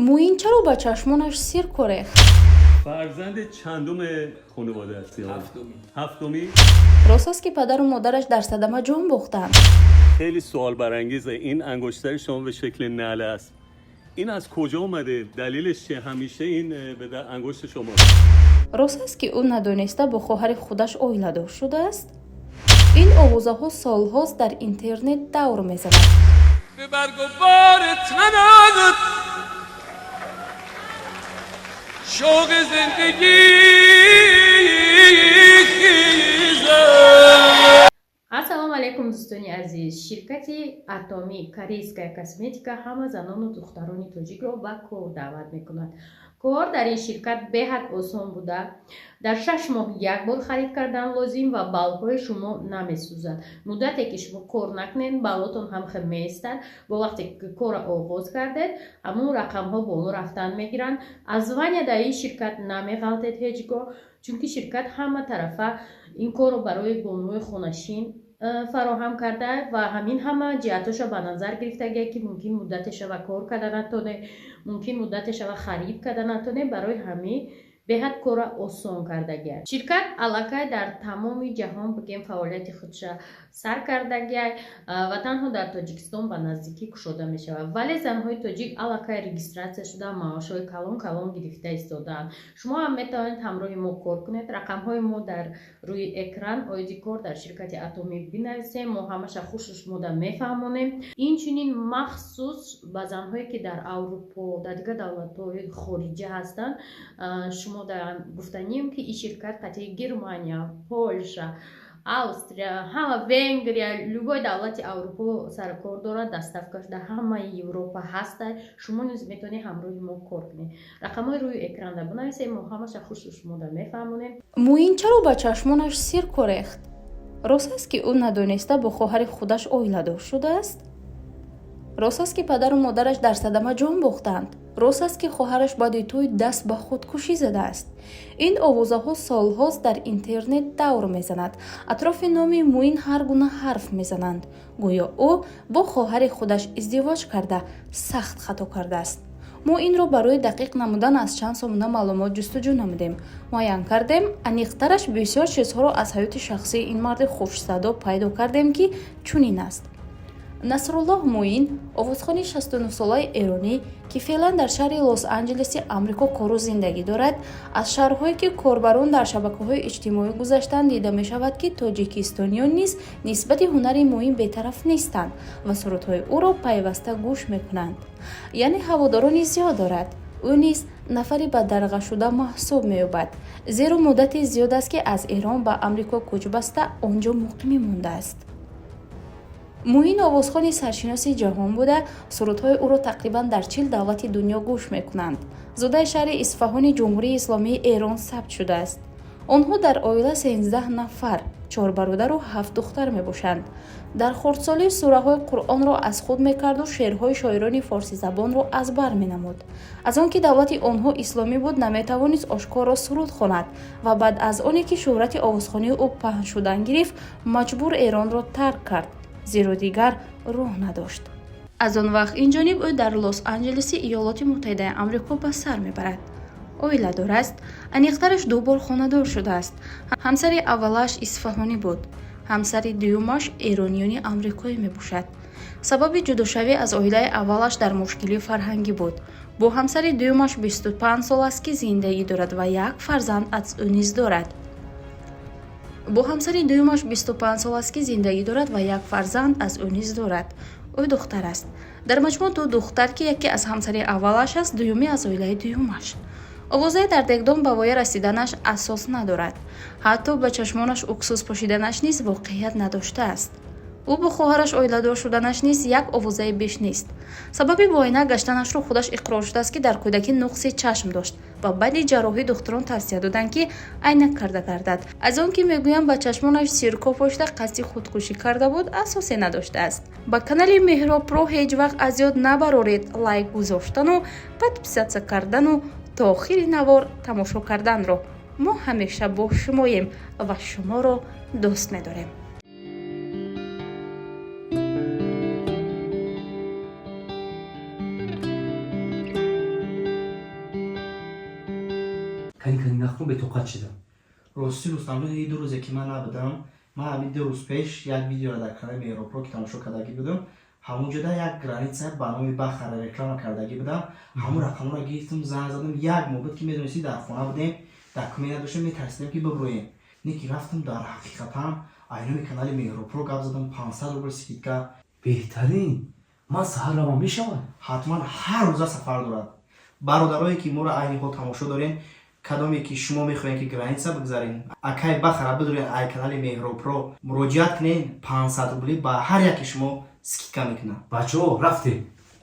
Муин чаро ба чашмонаш сирко рехт? فرزند چندم خانواده هستی؟ هفتمی. هفتمی. Рост аст, ки падару модараш дар садама ҷон бохтанд? خیلی سوال برانگیزه. این انگشتر شما به شکل نعله است. این از کجا اومده؟ دلیلش چیه؟ همیشه این به انگشت شما؟ Рост аст, ки ӯ надониста бо хоҳари худаш оиладор шудааст? Ин овозаҳо солҳост дар интернет давр мезанад. به برگ و بار تنت شوق زندگی خیزد. Ассалому алайкум, дӯстони азиз! Ширкати Атомӣ, корейская косметика, ҳама занону духтарони тоҷикро ба кор даъват мекунад. Кор дар ин ширкат беҳад осон буда, дар 6 моҳ як бор харид кардан лозим ва баллҳои шумо намесӯзад. Муддате ки шумо кор накунед, баллотон ҳамхел меистад. Бо вақте ки корро оғоз кардед, ҳамун рақамҳо боло рафтан мегиранд. Аз звания дар ин ширкат намеғалтед ҳеҷ гоҳ, чунки ширкат ҳама тарафа ин корро барои бонуи хонашин фароҳам карда ва ҳамин ҳама ҷиҳатҳоша ба назар гирифтагия, ки мумкин муддате шава кор карда натоне, мумкин муддате шава харид карда натоне. Барои ҳамин беҳад корро осон кардагия. Ширкат аллакай дар тамоми ҷаҳон, бигем, фаъолияти худша сар кардагия ва танҳо дар Тоҷикистон ба наздикӣ кушода мешавад, вале занҳои тоҷик аллакай регистрация шуда, маошҳои калон калон гирифта истодаанд. Шумо ҳам метавонед ҳамроҳи мо кор кунед. Рақамҳои мо дар рӯи экран. Оиди кор дар ширкати Атомӣ бинависем, мо ҳамаша хушу шумода мефаҳмонем. Инчунин махсус ба занҳое, ки дар Аврупо, дар дигар давлатҳои хориҷа ҳастанд, шумо гуфтанем, ки ин ширкат қатъи Германия, Полша, Австрия, ҳама Венгрия, любой давлати Аврупо саркор дорад. Доставкаш дар ҳамаи Европа ҳаста. Шумо низ метавонед ҳамроҳи мо кор кунед. Рақамҳои рӯи экранда бинависем, мо ҳамаша хушу шумода мефаҳмонем. Муин чаро ба чашмонаш сирко рехт? Рост аст, ки ӯ надониста бо хоҳари худаш оиладор шудааст? Рост аст, ки падару модараш дар садама ҷон бохтанд? Рост аст, ки хоҳараш баъди тӯй даст ба худкушӣ задааст? Ин овозаҳо солҳост дар интернет давр мезанад. Атрофи номи Муин ҳар гуна ҳарф мезананд. Гӯё ӯ бо хоҳари худаш издивоҷ карда, сахт хато кардааст. Мо инро барои дақиқ намудан аз чанд сомона маълумот ҷустуҷӯ намудем, муайян кардем. Аниқтараш, бисёр чизҳоро аз ҳаёти шахсии ин марди хушсадо пайдо кардем, ки чунин аст. Насруллоҳ Муин, овозхони 69-солаи эронӣ, ки феълан дар шаҳри Лос-Анҷелеси Амрико кору зиндагӣ дорад. Аз шарҳҳое, ки корбарон дар шабакаҳои иҷтимоӣ гузаштанд, дида мешавад, ки тоҷикистониён низ нисбати ҳунари Муин бетараф нестанд ва сурудҳои ӯро пайваста гӯш мекунанд, яъне ҳаводорони зиёд дорад. Ӯ низ нафари бадарғашуда маҳсуб меёбад, зеро муддати зиёд аст, ки аз Эрон ба Амрико кӯч баста, он ҷо муқимӣ мондааст. Муин овозхони саршиноси ҷаҳон буда, сурудҳои ӯро тақрибан дар 40 давлати дунё гӯш мекунанд. Зодаи шаҳри Исфаҳони Ҷумҳурии Исломии Эрон сабт шудааст. Онҳо дар оила 13 нафар, чор бародару ҳафт духтар мебошанд. Дар хурдсолӣ сураҳои Қуръонро аз худ мекарду шеърҳои шоирони форсизабонро аз бар менамуд. Аз он ки давлати онҳо исломӣ буд, наметавонист ошкоро суруд хонад ва баъд аз оне ки шӯҳрати овозхонии ӯ паҳн шудан гирифт, маҷбур Эронро тарк кард, зеро дигар роҳ надошт. Аз он вақт инҷониб ӯ дар Лос-Анҷелеси Иёлоти Муттаҳидаи Амрико ба сар мебарад. Оиладор аст, аниқтараш, ду бор хонадор шудааст. Ҳамсари аввалаш исфаҳонӣ буд, ҳамсари дуюмаш эрониёни амрикоӣ мебошад. Сабаби ҷудошавӣ аз оилаи аввалаш дар мушкилии фарҳангӣ буд. Бо ҳамсари дуюмаш 25 сол аст, ки зиндагӣ дорад ва як фарзанд аз ӯ низ дорад. Бо ҳамсари дуюмаш 25 сол аст, ки зиндагӣ дорад ва як фарзанд аз ӯ низ дорад. Ӯ духтар аст. Дар маҷмӯъ ду духтар, ки яке аз ҳамсари аввалаш аст, дуюмӣ аз оилаи дуюмаш. Овозаи дар дегдон ба воя расиданаш асос надорад. Ҳатто ба чашмонаш уксус пошиданаш низ воқеият надоштааст. Ӯ бо хоҳараш оиладор шуданаш низ як овозаи беш нест. Сабаби муоина гаштанашро худаш иқрор шудааст, ки дар кӯдакӣ нуқси чашм дошт ва баъди ҷарроҳӣ духтурон тавсия доданд, ки айнак карда гардад. Аз он ки мегӯям, ба чашмонаш сирко пошида, қасди худкушӣ карда буд, асосе надоштааст. Ба канали Меҳробпро ҳеҷ вақт аз ёд набароред лайк гузоштану подписаться кардану то охири навор тамошо карданро. Мо ҳамеша бо шумоем ва шуморо дӯст медорем. Кани, кани, нақл кун, бетоқат шидам. Рости, Рустамҷон, ин 2 рӯзе ки ман набудам, ман ҳамин 2 рӯз пеш як видеоро дар канали Меҳробро ки тамошо кардагӣ будам, ҳамон ҷода як граница ба номи Бахара реклама кардагӣ будам. Ҳамон рақамҳоро гирифтам, занг задам. Як моҳ буд, ки медонистӣ, дар хона будем, документ надоштем, метарсидем, ки биброем. Не ки рафтам, дар ҳақиқатан ай номи канали Меҳробро гап задам, 500 рубл скидка. Беҳтарин! Ман саҳар равам, мешавад? Ҳатман, ҳар рӯза сафар дорад. Бародарое, ки моро айни ҳол тамошо дорем, кадоме ки шумо мехоҳем, ки граница бигзарем, акай Бахара бидурен, ай канали Меҳробро муроҷиат кунен, 500 рубли ба ҳар яке шумо скидка мекунад. Бачаҳо, рафтем.